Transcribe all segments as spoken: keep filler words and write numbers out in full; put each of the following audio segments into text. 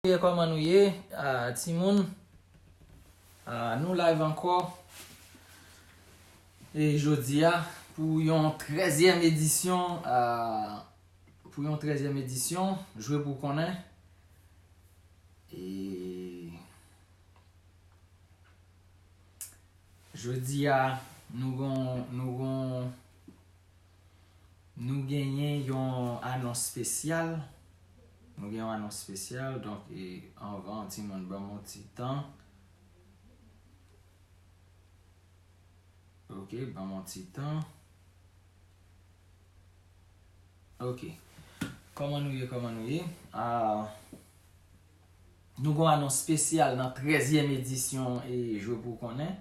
ye, kòman nou ye? Ah, timoun, ah, nou live ankò. E jodi a, pou yon trèzyèm edisyon, ah, pou yon trèzyèm edisyon, jwe pou konnen. E jodi a, nou gon, nou gon, nou genyen yon anons espesyal. Nou gen yon anons espesyal, donk, e anvan, timoun, ban m yon ti tan. Ok, ban m yon ti tan. Ok. Kòman nou ye, kòman nou ye? Ah, nou gen yon anons espesyal nan trèzyèm edisyon e jwe pou konnen.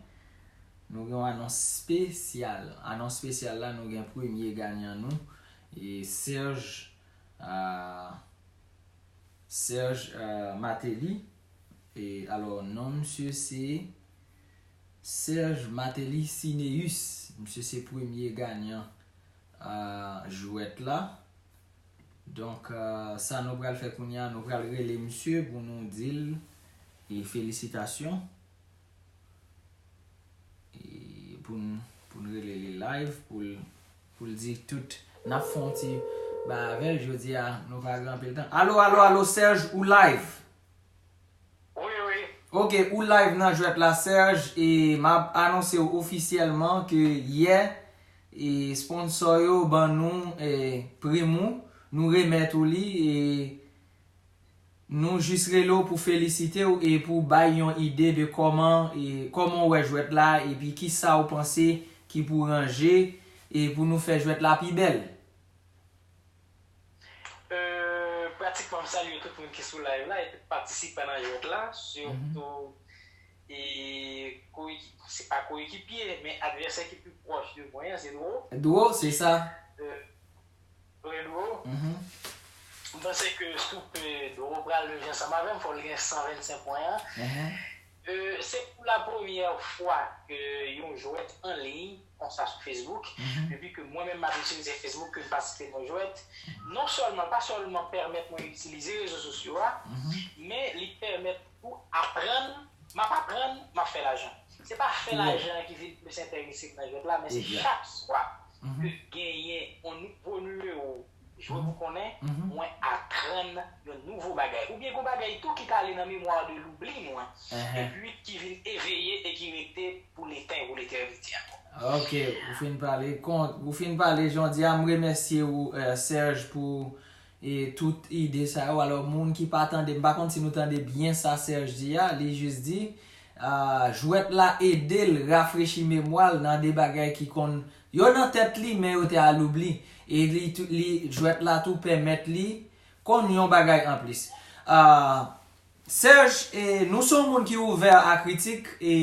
Nou gen yon anons espesyal. Anons espesyal la, nou gen premye ganyan nou. E Serge, ah, Serge, ah, Martelly. E alò, non misye se Serge Martelly Cineus. Misye se premye ganyan, ah, jwèt la. Donk, ah, sa nou pral fè kounye a, nou pral rele misye pou nou di l e felisitasyon. E pou n, pou n rele li live, pou l, pou l di tout. N ap fè yon ti bay avè l, jodi a, nou pa gen anpil tan. Alo, alo, alo, Serge, ou live? Wi, wi. Ok, ou live nan jwèt la, Serge, e m ap anonse w ofisyèlman ke yè, e sponsò yo ban nou, e, prim ou, nou remèt ou li, e nou jis rele w pou felisite w e pou bay yon ide de kòman, e kòman w wè jwèt la, epi kisa w panse ki pou ranje, e pou nou fè jwèt la pi bèl. Euh, pratikman, m salye tout moun ki sou live la e tout patisipan nan jwèt la, sitou, e, koeki-, se pa koekipye, men advèsè ki pi pwòch de mwen an, se Dro. Dro, se sa. Euh, Dro, Dro. M panse ke si w pe Dro pral leve ansanm avè m, fò l gen san vennsenk pwen an. Euh, se pou la premyè fwa ke yon jwèt an liy konsa sou Facebook, epi ke mwen menm m ap itilize Facebook, ke m pa site non jwèt, non sèlman, pa sèlman pèmèt mwen itilize rezo sosyo a, men li pèmèt pou aprann, m ap aprann, m ap fè lajan. Se pa fè lajan ki vin plis enterese m nan jwèt la, men se chak swa ke genyen yon nouvo nimewo Jwe pou konnen, mwen aprann yon nouvo bagay. Oubyen gon bagay tou ki ka ale nan memwa de loubli mwen, epi ki vin eveye e ki rete pou leten, pou letènite ankò. Ok, ou fin pale. Kon, ou fin pale, jan w di a, m remèsye ou, eh, Serge, pou, e, tout ide sa yo. Alò, moun ki pa tande, m pa konn si nou tande byen sa Serge di a, li jis di, ah, jwèt la ede l rafrechi memwa l nan de bagay ki konn yo nan tèt li, men yo te al oubli. E li tou, li, jwèt la tou pèmèt li konn yon bagay anplis. Ah, Serge, e, nou se yon moun ki ouvè a kritik, e,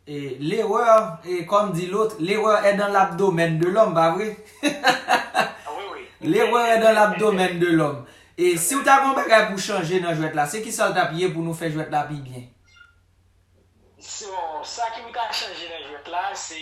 e, l'erreur, e, comme dit l'autre, l'erreur est dans l'abdomen de l'homme, pa vre? Ah, wi, wi. L'erreur est dans l'abdomen de l'homme. E si w ta gen yon bagay pou chanje nan jwèt la, se kisa l t ap ye pou nou fè jwèt la pi byen? So, sa ki pou ta chanje nan jwèt la, se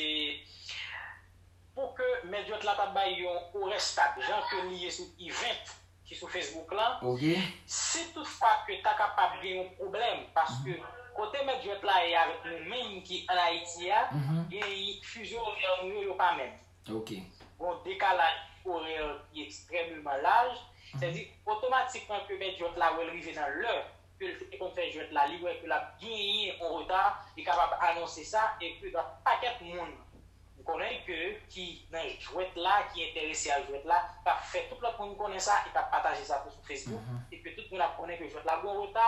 pou ke mèt jwèt la ta bay yon orè stab, jan ke li ye sou event ki sou Facebook lan. Ok. Si toutfwa ke ta kapab gen yon pwoblèm, paske kote mèt jwèt la ye avèk nou menm ki ann Ayiti a, gen fizyo orè nou yo, yo pa menm. Ok. Gon dekalaj orè ki ekstrèmeman laj. Sèdi, otomatikman ke mèt jwèt la wè l rive nan lè, ke l te konn fè jwèt la, li wè ke l ap genyen yon reta, li kapab anonse sa, e ke gen pakèt moun m konnen ke ki nan jwèt la, ki enterese a jwèt la, k ap fè tout lòt moun konnen sa, e k ap pataje sa tou sou Facebook, e ke tout moun ap konnen ke jwèt la gon reta,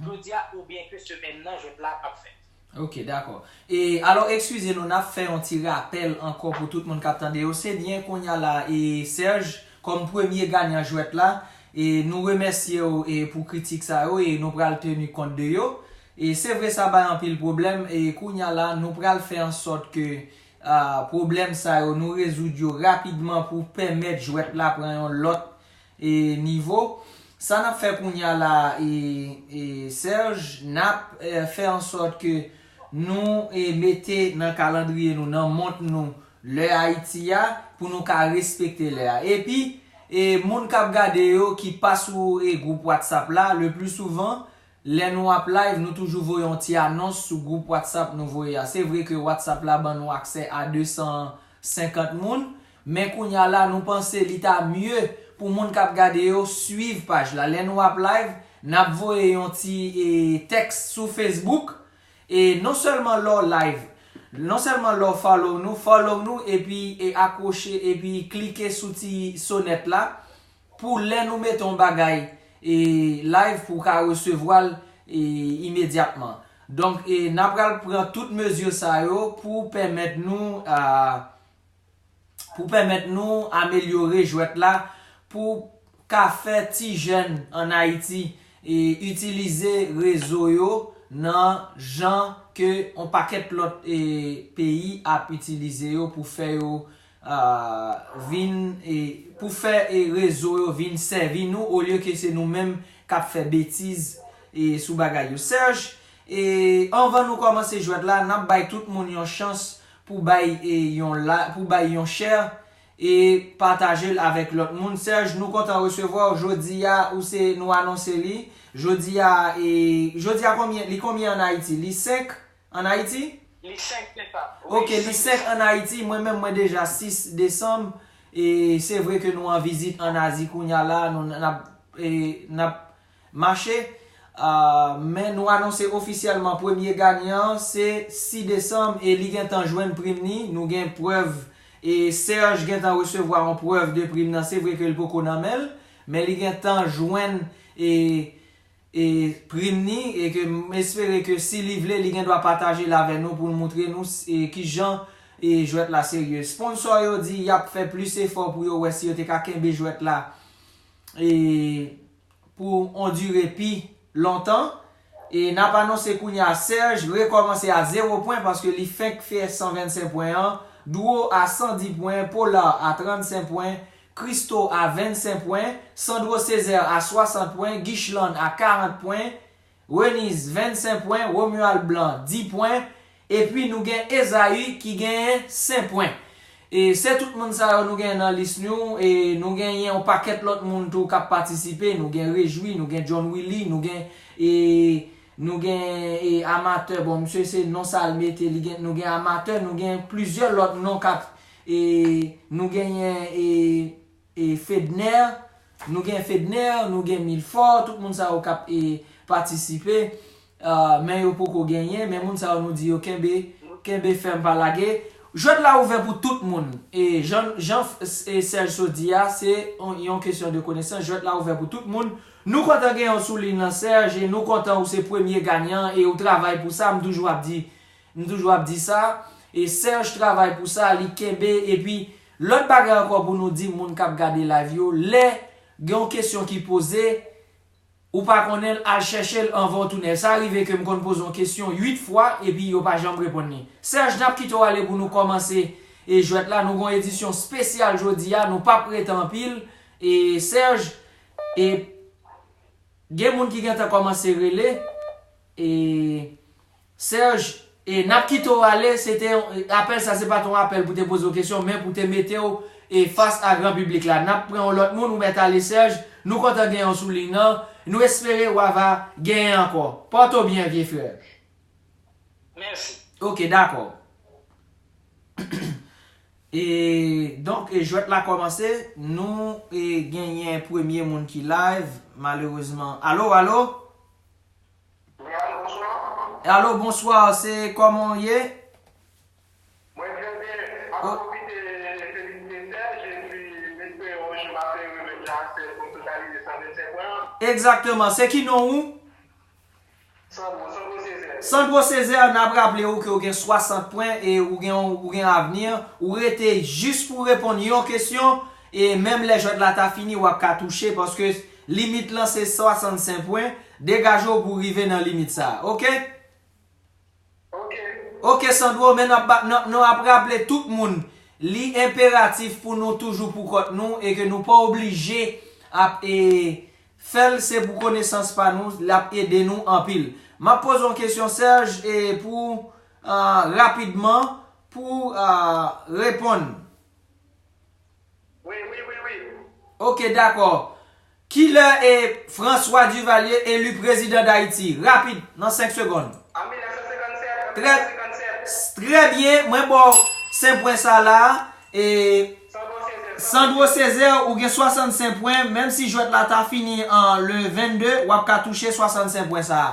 jodi a, oubyen ke semèn nan, jwèt la ap fèt. Ok, dakò. E alò, eskize nou, n ap fè yon ti rapèl ankò pou tout moun k ap tande yo. Se byen kounye a la, e Serge, kòm premye ganyan jwèt la, e nou remèsye w, e pou kritik sa yo, e nou pral teni kont de yo. E se vre sa bay anpil pwoblèm, e kounye a la, nou pral fè an sòt ke, ah, pwoblèm sa yo, nou rezoud yo rapidman pou pèmèt jwèt la pran yon lòt e nivo. Sa n ap fè kounye a la, e, e, Serge, n ap, e, fè an sòt ke nou, e, mete nan kalandriye nou, nan mont nou, lè Ayiti a, pou nou ka respekte lè a. Epi, e, moun k ap gade yo ki pa sou, e, gwoup WhatsApp la, le pli souvan, Lè nou ap live, nou toujou voye yon ti anons sou gwoup WhatsApp nou voye a. Se vre ke WhatsApp la ban nou aksè a de san senkant moun, men kounye a la, nou panse li ta mye pou moun k ap gade yo swiv paj la. Lè nou ap live, n ap voye yon ti, e, tèks sou Facebook. E non sèlman lè w live, non sèlman lè w follow nou, follow nou epi, e, akwoche epi klike sou ti sonèt la pou lè nou mete yon bagay, e, live pou w ka resevwa l, e, imedyatman. Donk, e, n ap pral pran tout mezi sa yo pou pèmèt nou, a, pou pèmèt nou amelyore jwèt la, pou ka fè ti jèn ann Ayiti, e, itilize rezo yo nan jan ke yon pakèt lòt, e, peyi ap itilize yo pou fè yo, a, vin, e, pou fè, e, rezo yo vin sèvi nou, olye ke se nou menm k ap fè betiz, e, sou bagay yo. Serge, e, anvan nou kòmanse jwèt la, n ap bay tout moun yon chans pou bay, e, yon la, pou bay yon share e pataje l avèk lòt moun. Serge, nou kontan resevwa w. Jodi a, ou se, nou anonse li. Jodi a, e, jodi a konbyen, li konbyen ann Ayiti? Li senk ann Ayiti? Li senk, se sa. Wi, ok, li senk ann Ayiti. Mwen menm, mwen deja sis desanm. E se vre ke nou an vizit ann Azi kounye a la. Nou, n ap, e, n ap mache. A, men nou anonse ofisyèlman premye ganyan an, se sis desanm, e li gentan jwenn prim ni. Nou gen prèv, e Serge gentan resevwa yon prèv de prim nan. Se vre ke l poko nan men l, men li gentan jwenn, e, e prim ni, e ke m espere ke si li vle, li gen dwa pataje l avè nou pou l moutre nou, e, kijan, e, jwèt la serye. Sponsò yo di y ap fè plis efò pou yo wè si yo te ka kenbe jwèt la, e, pou on dire pi lontan. E n ap anonse kounye a, Serge rekòmanse a zewo pwen paske li fenk fè san vennsenk pwen an, Dwo a san di pwen, Polar a trannsenk pwen, Christo a vennsenk pwen, Sandro Césaire a swasant pwen, Guicheland a karant pwen, Reniz vennsenk pwen, Romuald Blanc di pwen, epi nou gen Esaü ki genyen senk pwen. E se tout moun sa yo nou genyen nan lis nou, e nou genyen yon pakèt lòt moun tou k ap patisipe, nou gen Rejwi, nou gen John Willy, nou gen, e, nou gen, e, Amatè, bon, misye se non sa l mete, li gen, nou gen Amatè, nou gen plizyè lòt non k ap, e, nou genyen, e, e Fedner, nou gen Fedner, nou gen Milfò, tout moun sa yo k ap, e, patisipe, a, men yo poko genyen, men moun sa yo nou di yo kenbe, kenbe fèm pa lage. Jwèt la ouvè pou tout moun. E jan, jan f-, e Serge sot di a, se yon, yon kesyon de konesans. Jwèt la ouvè pou tout moun. Nou kontan gen yon sou liy nan Serge, e nou kontan ou se premye ganyan, e ou travay pou sa, m toujou ap di, m toujou ap di sa. E Serge travay pou sa, li kenbe, epi lòt bagay ankò pou nou di moun k ap gade live yo, lè gen yon kesyon ki poze, ou pa konnen l, al chèche l anvan w tounen. Sa rive ke m konn poze yon kesyon uit fwa, epi yo pa janm reponn li. Serge, n ap kite w ale pou nou kòmanse, e, jwèt la. Nou gen yon edisyon espesyal jodi a, nou p ap rete anpil. E Serge, e, gen moun ki gentan kòmanse rele. E Serge, e n ap kite w ale, se te yon, apèl sa se pa t yon apèl pou te poze w kesyon, men pou te mete w, e, fas a gran piblik la. N ap pran yon lòt moun, ou mèt ale Serge, nou kontan gen yon sou liy nan, nou espere w ava genyen ankò. Pòte w byen, vye frè. Mèsi. Ok, dakò. E, donk, e, jwèt la kòmanse, nou, e, genyen premye moun ki live, malerezman. Alo, alo? Wi, alo, bonswa. Alo, bonswa, se kòman w ye? Mwen trè byen. M ap pwofite felisite Serge epi m espere yon jou m ap fè yon remèt la a Serge pou m totalize san vennsenk pwen an. Egzakteman. Se ki non ou? Sandro, Sandro Césaire. Sandro Césaire, n ap raple ou ke ou gen swasant pwen e ou gen, ou gen avni. Ou rete jis pou reponn yon kesyon. E menm lè jwèt la ta fini, w ap ka touche, paske limit lan se swasannsenk pwen. Degaje w pou w rive nan limit sa a, oke? Oke. Oke, Sandro, men n ap ba-, n ap, nou ap raple tout moun, li enperatif pou nou toujou pou kont nou e ke nou pa oblije ap, e, fè l, se pou konesans pa nou, l ap ede nou anpil. M ap poze yon kesyon, Serge, e pou, a, rapidman, pou, a, reponn. Wi, wi, wi, wi. Ok, dakò. Kilè e François Duvalier eli prezidan Dayiti? Rapid, nan senk segonn. An mil nèf san senkannsèt, an mil nèf san senkannsèt. Trè byen, mwen ba w senk pwen sa la. E Sandro Césaire, ou gen swasannsenk pwen, menm si jwèt la ta fini an le vennde, w ap ka touche swasannsenk pwen sa a.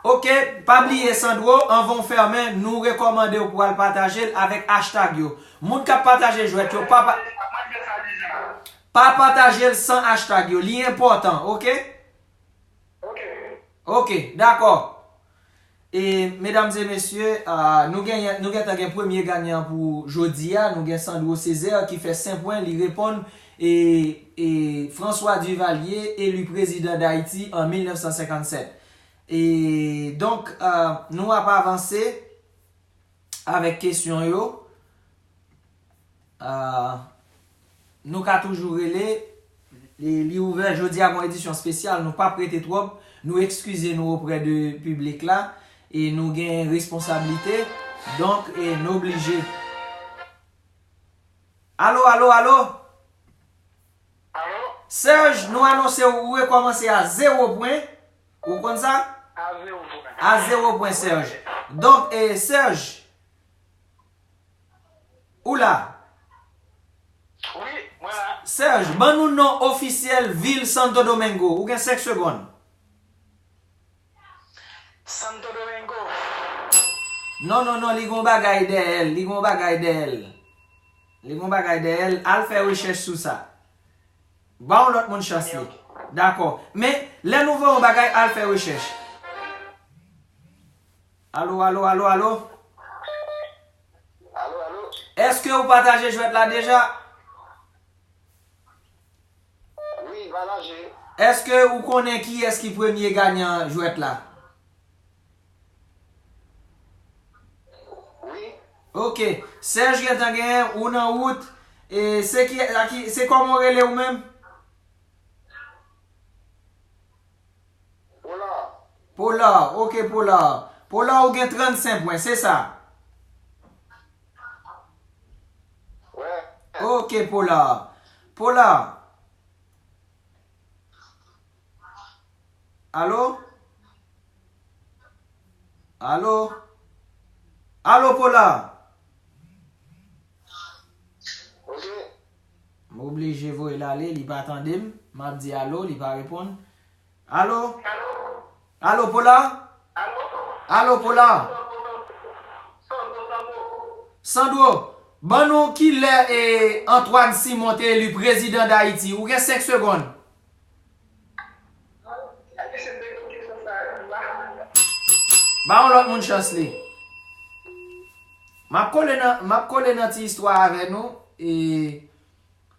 Ok, pa bliye Sandro, anvan w fèmen, nou rekòmande w pou w al pataje l avèk hashtag yo. Moun k ap pataje jwèt yo, pa pa, pa pataje l san hashtag yo. Li enpòtan, ok? Ok, dakò. E, medam e mesye, ah, nou genyen, nou gentan gen premye ganyan pou jodi a. Nou gen Sandro Césaire ki fè senk pwen, li reponn, e, e, François Duvalier eli prezidan Dayiti an mil nèf san senkannsèt. E, donk, ah, nou ap avanse avèk kesyon yo. Ah, nou ka toujou rele. Li, li ouvè jodi a, gon edisyon espesyal. Nou p ap rete twòp. Nou ekskize nou oprè de piblik la. E nou gen responsablite. Donk, e nou oblije. Alo, alo, alo? Alo? Serge, nou anonse w ou rekòmanse a zewo pwen. Ou konn sa? A zewo pwen. A zewo pwen, Serge. Donk, e, Serge, ou la? Wi, mwen la. Serge, ban nou non ofisyèl vil Santo Domingo. Ou gen senk segonn. Santo Domingo. Non, non, non, li gon bagay dèyè l, li gon bagay dèyè l. Li gon bagay dèyè l, al fè rechèch sou sa. Ba yon lòt moun chans li. Dakò. Men, lè nou voye yon bagay, al fè rechèch. Alo, alo, alo, alo? Alo, alo? Èske ou pataje jwèt la deja? Wi, pataje. Èske ou konnen kiyès ki premye ganyan jwèt la? Wi. Ok. Serge gentan genyen, ou nan wout. E se ki, a ki, se kòman w rele ou menm? Polar. Polar, ok, Polar. Polar, ou gen trannsenk pwen, se sa? Wè. Ok, Polar. Polar. Alo? Alo? Alo, Polar? Ok. M oblije voye l ale, li pa tande m. M ap di alo, li pa reponn. Alo? Alo, Pola? Alo, Pola? Sandro, ban nou kilè e Antoine Simon te eli prezidan Dayiti. Ou gen senk segonn. Ba yon lòt moun chans li. M ap kole nan, m ap kole nan ti istwa avè nou. E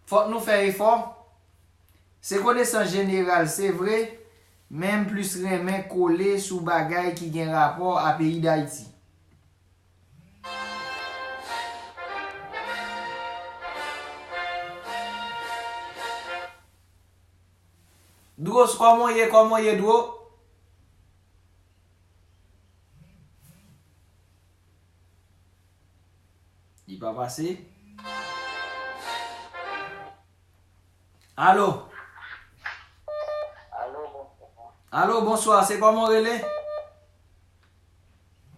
fòk nou fè efò. Se konesans jeneral, se vre, men m plis renmen kole sou bagay ki gen rapò a peyi Dayiti. Dro, kòman w ye, kòman w ye, Dro? Li pa pase. Alo? Alo, bonswa. Alo, bonswa. Se kòman w rele?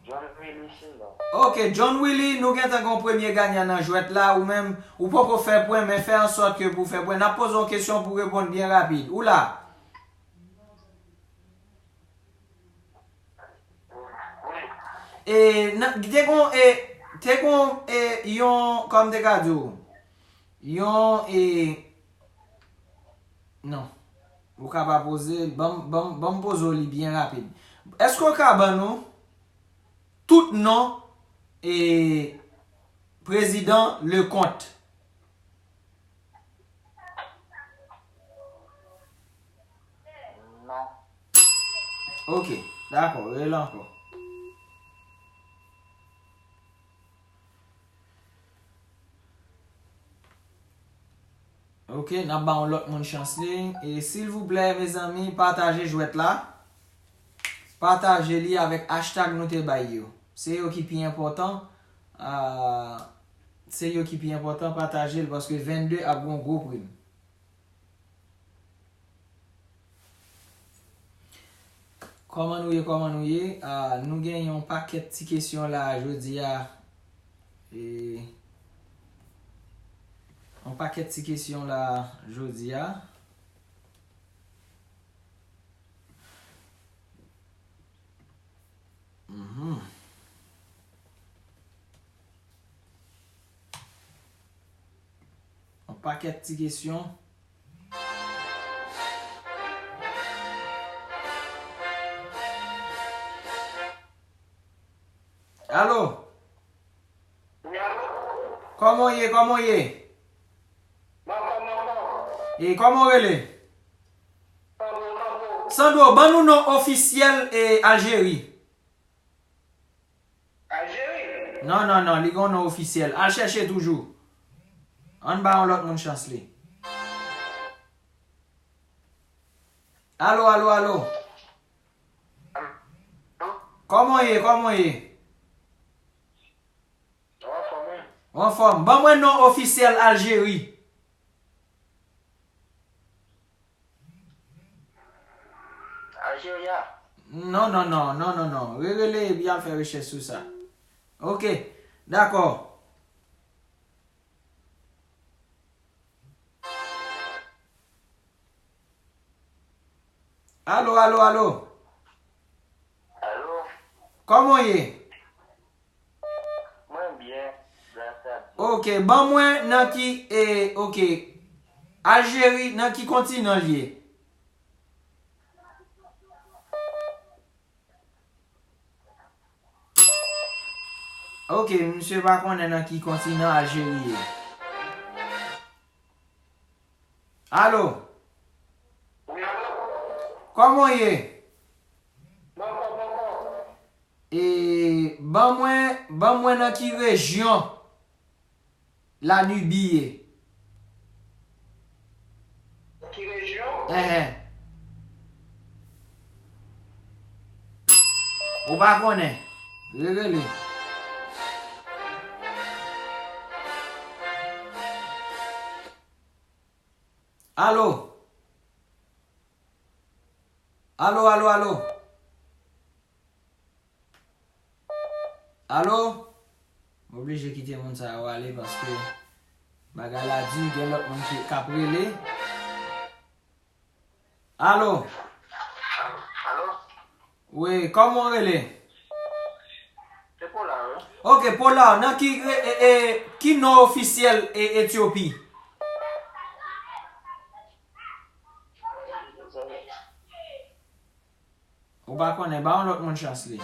John Willy Simon. Ok, John Willy, nou gentan gen yon premye ganyan nan jwèt la. Ou menm, ou poko fè pwen, men fè an sòt ke pou w fè pwen. N ap poze w kesyon pou w reponn byen rapid. Ou la? E, nan, te gon, e, te gon, e, yon, kòm te ka di w, yon, e, non. Ou ka pa poze, ban m, ban m, ban m poze w li byen rapid. Èske w ka ban nou tout non, e, prezidan Leconte? Non. Ok, dakò, rele ankò. Ok, n ap ba yon lòt moun chans li. E silvouplè, mezanmi, pataje jwèt la. Pataje li avèk hashtag nou te bay yo. Se yo ki pi enpòtan. Ah, se yo ki pi enpòtan, pataje l paske vennde ap gen yon gwo prim. Kòman nou ye, kòman nou ye? Ah, nou gen yon pakèt ti kesyon la jodi a. E, yon pakèt ti kesyon la jodi a. Mhm. Yon pakèt ti kesyon. Alo? Wi, alo? Kòman w ye? Kòman w ye? Mwen anfòm, mwen anfòm. E kòman w rele? Sandro, Sandro. Sandro, ban nou non ofisyèl e Aljeri. Aljeri? Non, non, non, li gen yon non ofisyèl. Al chèche toujou. Ann ba yon lòt moun chans li. Alo, alo, alo. Kòman w ye? Kòman w ye? Ou anfòm, wi. Ou anfòm. Ban mwen non ofisyèl Aljeri. Aljeria. Non, non, non, non, non, non. Rerele epi al fè rechèch sou sa. Ok, dakò. Alo, alo, alo. Alo. Kòman w ye? Mwen byen, gras a Dye. Ok, ban mwen nan ki, e, ok. Aljeri, nan ki kontinan l ye? Ok, misye pa konnen nan ki kontinan Aljeri ye. Alo? Wi, alo? Kòman w ye? Mwen anfòm, mwen anfòm. E, ban mwen, ban mwen nan ki rejyon Lanibi ye. Ki rejyon? Enhen. Ou pa konnen. Rerele. Alo? Alo, alo, alo? Alo? M oblije kite moun sa yo ale paske bagay la di, gen lòt moun ki, k ap rele. Alo? Alo? Wi, kòman w rele? Se Pola, wi. Ok, Pola, nan ki, e, e, e, ki non ofisyèl e, Etyopi? Ou pa konnen, ba yon lòt moun chans li.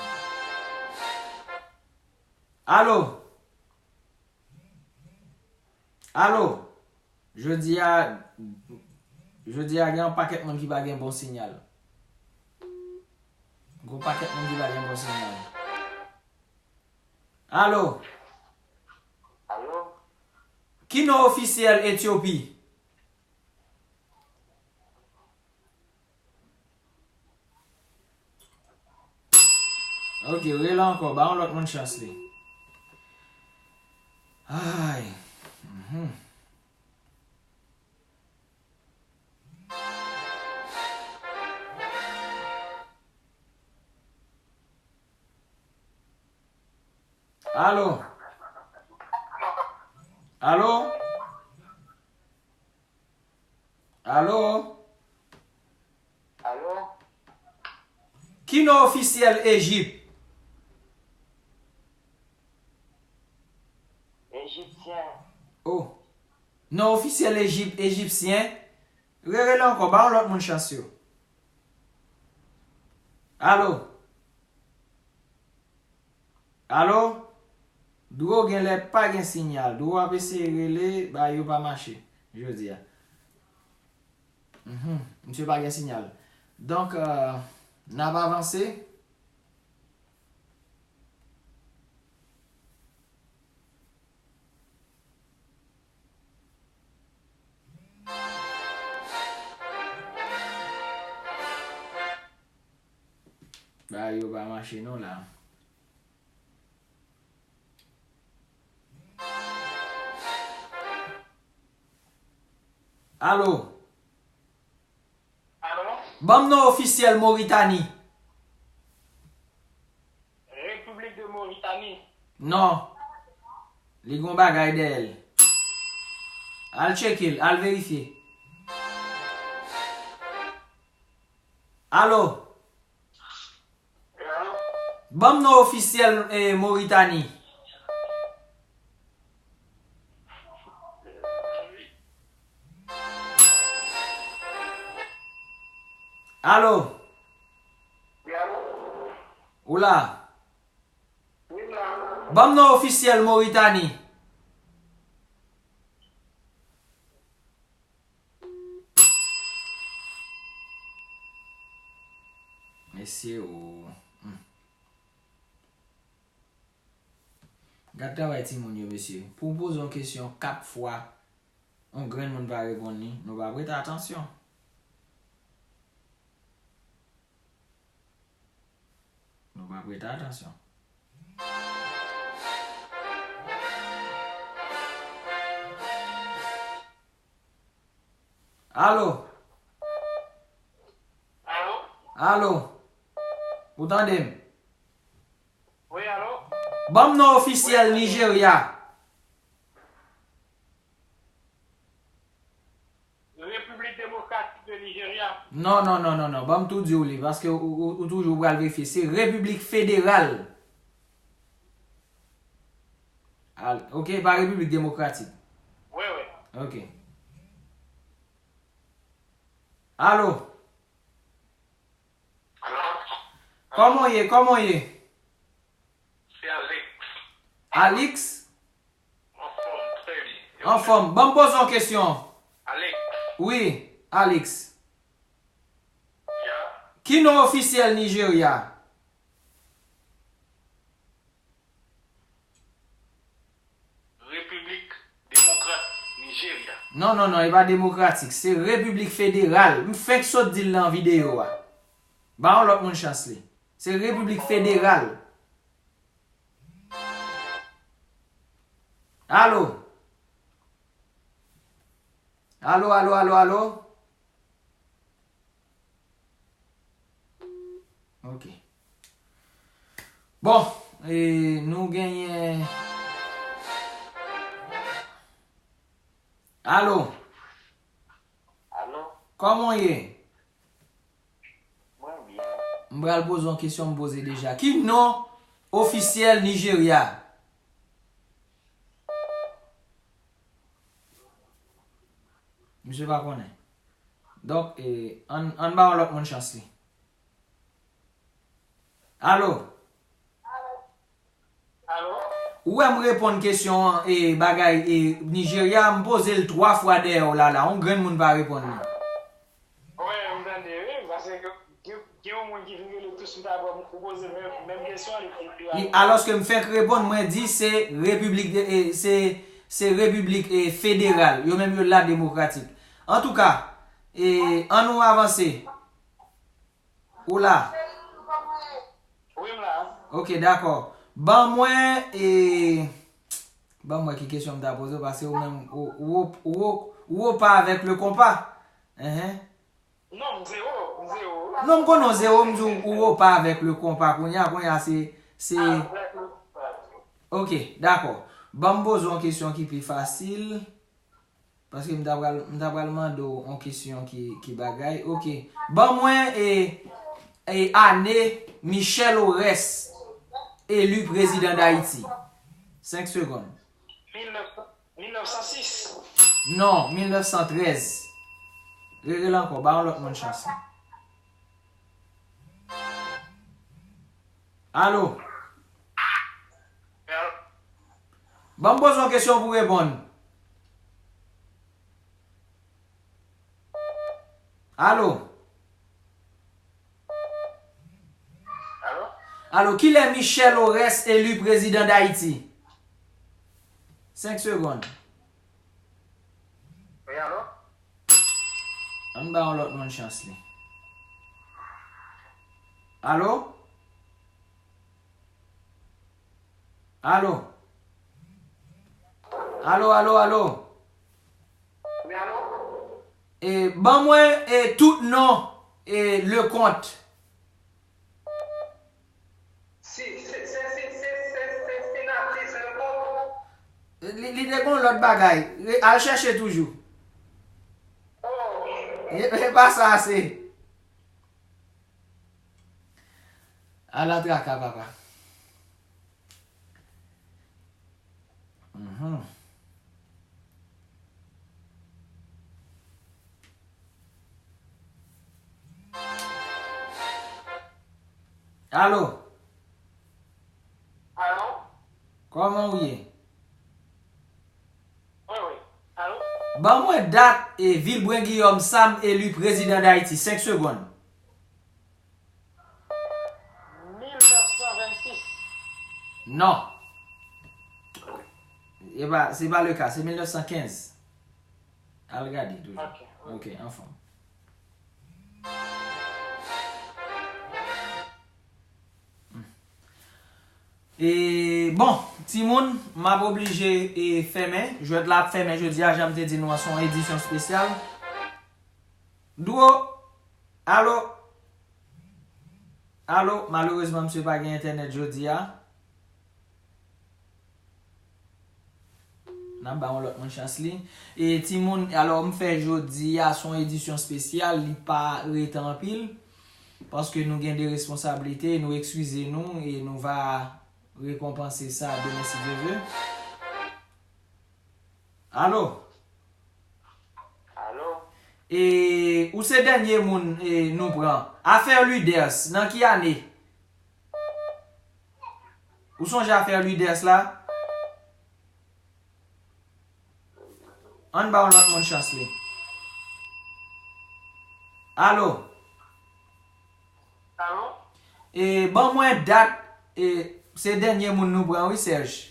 Alo? Alo? Jodi a, jodi a gen yon pakèt moun ki pa gen bon sinyal. Gon pakèt moun ki pa gen bon sinyal. Alo? Alo? Ki non ofisyèl Etyopi? Ok, rele ankò, ba yon lòt moun chans li. Ay. Mhm. Alo? Alo? Alo? Alo? Ki non ofisyèl Ejip? Ejipsyen. Oh. Non ofisyèl Ejip, ejipsyen. Rerele ankò, ba yon lòt moun chans yo. Alo? Alo? Dwo genlè pa gen sinyal. Dwo ap eseye rele, bagay yo pa mache jodi a. Mhm, misye pa gen sinyal. Donk, euh, n ap avanse. Bagay yo pa mache non la. Alo? Alo? Ban m non ofisyèl Moritani. Moritani. Non. Li gon bagay dèyè l. Al tcheke l, al verifye. Alo? Ban m non ofisyèl, eh, Moritani. Alo? Ou la? Ban m non ofisyèl Moritani. Mesye o. Hmm. Gad travay timoun yo, mesye. Pou w poze yon kesyon kat fwa, yon grenn moun pa reponn li, nou pa prete atansyon. Nou pa prete atansyon. Alo? Alo? Alo? Ou tande m? Wi, alo? Ban m non ofisyèl Nijerya. Repiblik Demokratik de Nijerya. Non, non, non, non, non. Ban m tou di w li, paske ou, ou, ou toujou pral verifye. Se Repiblik Federal. Al, ok, pa Repiblik Demokratik. Wi, wi. Ok. Alo? Alo? Kòman w ye? Kòman w ye? Se Alex. Alex? Anfòm, trè byen. Anfòm. Ban m poze yon kesyon. Alex. Wi, Alex. Ya. Ki non ofisyèl Nijerya? Repiblik Demokrat Nijerya. Non, non, non, e pa demokratik. Se Repiblik Federal. M fenk sot di l nan videyo a. Ba yon lòt moun chans li. Se Repiblik Federal. Alo? Alo, alo, alo, alo? Ok. Bon, e, nou genyen. Alo? Alo? Kòman w ye? Mwen byen. M pral poze yon kesyon m poze deja. Ki non ofisyèl Nijerya? Misye pa konnen. Donk, e, ann, ann ba yon lòt moun chans li. Alo? Alo? Ou wè m reponn kesyon an, e, bagay, e, Nijerya, m poze l twa fwa dèyè w la, la. Yon grenn moun pa reponn li. Wi, m tande, wi, paske gen, gen yon moun ki vin rele tou swit apre m, ou poze menm, menm kesyon an, li, li, li Li, alòske m fenk reponn, mwen di se repiblik de, e, se, se repiblik, e, federal. Yo menm yo la demokratik. Antouka, e, ann nou avanse. Ou la? Wi, m la. Ok, dakò. Ban mwen, e, ban mwen ki kesyon m ta poze w, paske ou menm, ou, ou, ou, ou, ou pa avèk le konpa. Enhen. Non, m zewo, m zewo. Non, m konnen w zewo, m di w, ou wo pa avèk le konpa kounye a, kounye a se, se Ah, avèk le konpa. Ok, dakò. Ban m poze w yon kesyon ki pi fasil. Paske m ta pral, m ta pral mande w yon kesyon ki, ki bagay. Ok. Ban mwen, e, e, ane Michel Orès eli prezidan Dayiti. Senk segonn. Mil nèf san, mil nèf san sis. Non, mil nèf san trèz. Rele l ankò, ba yon lòt moun chans li. Alo? Ban m poze yon kesyon pou w reponn. Alo? Alo? Alo, kilè Michel Orès eli prezidan Dayiti? Senk segonn. Wi, alo? Ann ba yon lòt moun chans li. Alo? Alo? Alo, alo, alo? Wi, alo? E, ban mwen, e, tout non, e, Leconte. Si, se, se, se, se, Li, li te gon lòt bagay. Re- Al chèche toujou. E, e pa sa se. Ala traka, papa. Mhm. Alo? Alo? Kòman ou ye? Wi, wi. Alo? Ban mwen dat e Vilbrun Guillaume Sam eli prezidan Dayiti. Senk segonn. Mil nèf san vennsis. Non. E pa, se pa le ka, se mil nèf san kenz. Al gade toujou. Ok, wi. Ok, anfòm. E, bon, timoun, m ap oblije e fèmen. Jwèt la ap fèmen jodi a, jan m te di nou an, se yon edisyon espesyal. Dwo, alo? Alo? Malerezman, misye pa gen entènèt jodi a. N ap ba yon lòt moun chans li. E timoun, alò, m fè jodi a se yon edisyon espesyal, li pa rete anpil, paske nou gen de responsablite, nou eskize nou e nou va rekonpanse sa demen si Dye vle. Alo? Alo? E, ou se dènye moun e, nou pran. Afè Luders, nan ki ane? Ou sonje afè Luders la? Ann ba yon lòt moun chans li. Alo? Alo? E, ban mwen dat, e, se dènye moun nou pran, wi, Serge.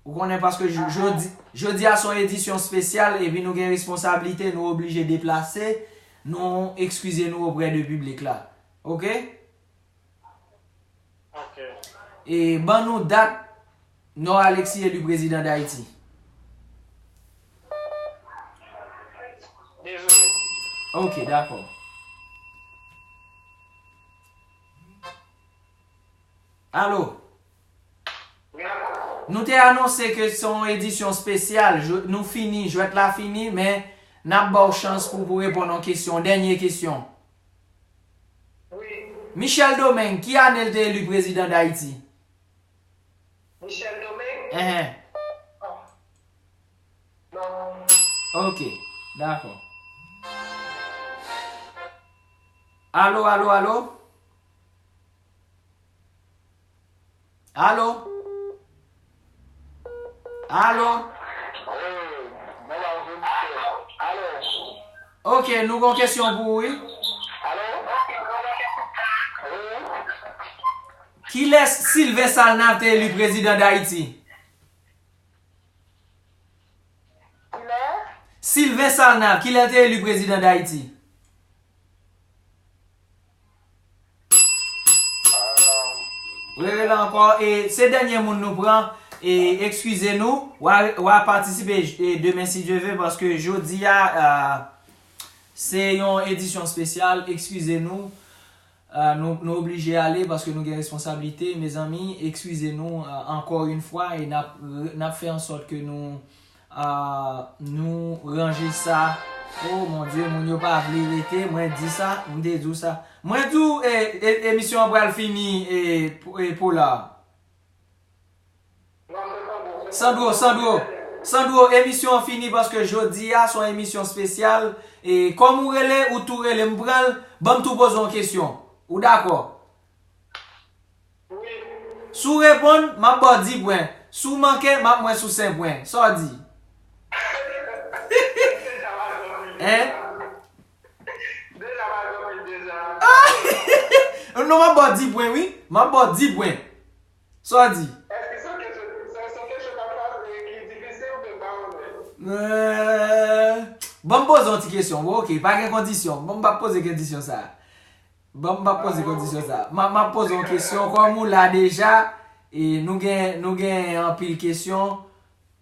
Ou konnen paske j- jodi, jodi a se yon edisyon espesyal, epi nou gen responsablite, nou oblije deplase, nou eskize nou oprè de piblik la. Oke? Ok. E ban nou dat Nò Alexis eli prezidan Dayiti. Dezole. Ok, dakò. Alo? Nou te anonse ke se yon edisyon espesyal. Jwe- Nou fini, jwèt la fini, men n ap ba w chans pou, pou reponn yon kesyon, dènye kesyon. Wi. Michel Domingue, ki ane l te eli prezidan Dayiti? Michel Domingue? Enhen. Non. Ok, dakò. Alo, alo, alo? Alo? Alo? Wi, mwen la, wi, misye. Alo? Ok, nou gon kesyon pou ou, wi. Alo? Wi. Kilès Sylvain Salnav te eli prezidan Dayiti? Kilè? Sylvain Salnav, kilè l te eli prezidan Dayiti? Rele la ankò. E se dènye moun nou pran. E eskize nou. W a, w a patisipe e demen si Dye vle, paske jodi a, a, se yon edisyon espesyal. Eskize nou. A, nou, nou oblije ale paske nou gen responsablite. Mezanmi, eskize nou, a, ankò yon fwa e n ap, n ap fè an sòt ke nou, a, nou ranje sa. Oh mon Dieu, moun yo pa vle rete. Mwen di sa, m te di w sa. Mwen di w, e, e, emisyon an pral fini, e, pou, e, pou la. Sandro, Sandro, Sandro, emisyon an fini paske jodi a se yon emisyon espesyal. E kòm ou rele, ou tou rele, m pran l, ban m tou poze yon kesyon. Ou dakò? Wi. Si w reponn, m ap ba w dis pwen. Si w manke, m ap mwen sou senk pwen. Sa w di? Hein? Deja pa gen pwen deja. Non, m ap ba w dis pwen, wi. M ap ba w dis pwen. Sa w di? Èske se yon kesyon, se, se yon kesyon k ap fasil, ki difisil, oubyen m pa konnen? Euh, ban m poze yon ti kesyon. Bon, ok, pa gen kondisyon. Bon, m p ap poze kondisyon sa. Bon, m p ap poze kondisyon sa. M a, m ap poze yon kesyon. Kòm ou la deja, e nou gen, nou gen anpil kesyon,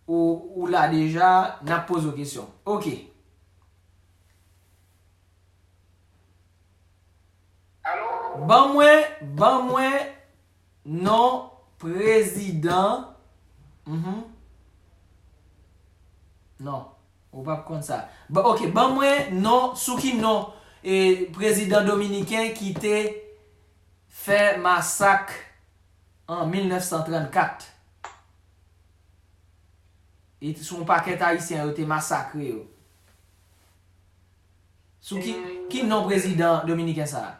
ou, ou la deja, n ap poze w kesyon. Ok. Alo? Ban mwen, ban mwen non prezidan. Mhm. Non, ou p ap konn sa. Ba, ok, ban mwen non, sou ki non e prezidan dominiken ki te fè masak an mil nèf san trannkat? E sou yon pakèt Ayisyen yo te masakre yo. Sou ki, ki non prezidan dominiken sa a?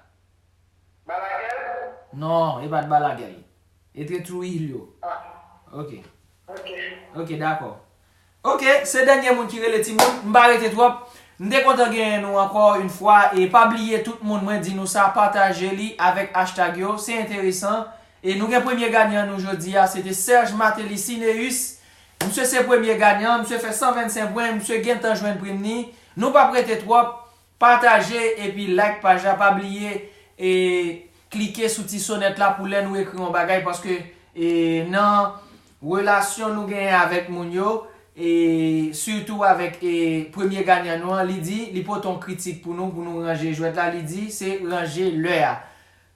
Balaguer? Non, e pa t Balaguer. E te Trujillo. Ah, Ok. ok. Ok, dakò. Ok, se dènye moun ki rele timoun. M pa rete twòp. M te kontan genyen nou ankò yon fwa. E pa bliye tout moun, mwen di nou sa, pataje li avèk hashtag yo. Se enteresan. E nou gen premye ganyan nou jodi a, se te Serge Martelly Cineus. Misye se premye ganyan, misye fè san vennsenk pwen, misye gentan jwenn prim ni. Nou p ap rete twòp. Pataje epi like paj la, pa bliye e klike sou ti sonèt la pou lè nou ekri yon bagay, paske e nan relasyon nou genyen avèk moun yo, e sitou avèk e premye ganyan nou an, li di li pote yon kritik pou nou, pou nou ranje jwèt la, li di se ranje lè a.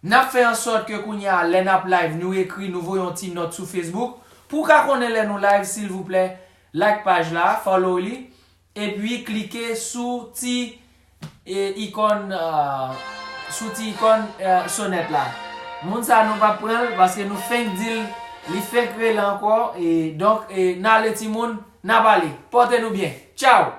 N ap fè ansòt ke kounye a, lè n ap live, nou ekri, nou voye yon ti nòt sou Facebook. Pou w ka konnen lè nou live, silvouplè, like paj la, follow li, epi klike sou ti e, ikòn ah, sou ti ikòn eh, sonèt la. Moun sa nou p ap pran l paske nou fenk di l, li fenk rele ankò. E donk, e, n ale timoun, n ap ale. Pòte nou byen. Tchaw!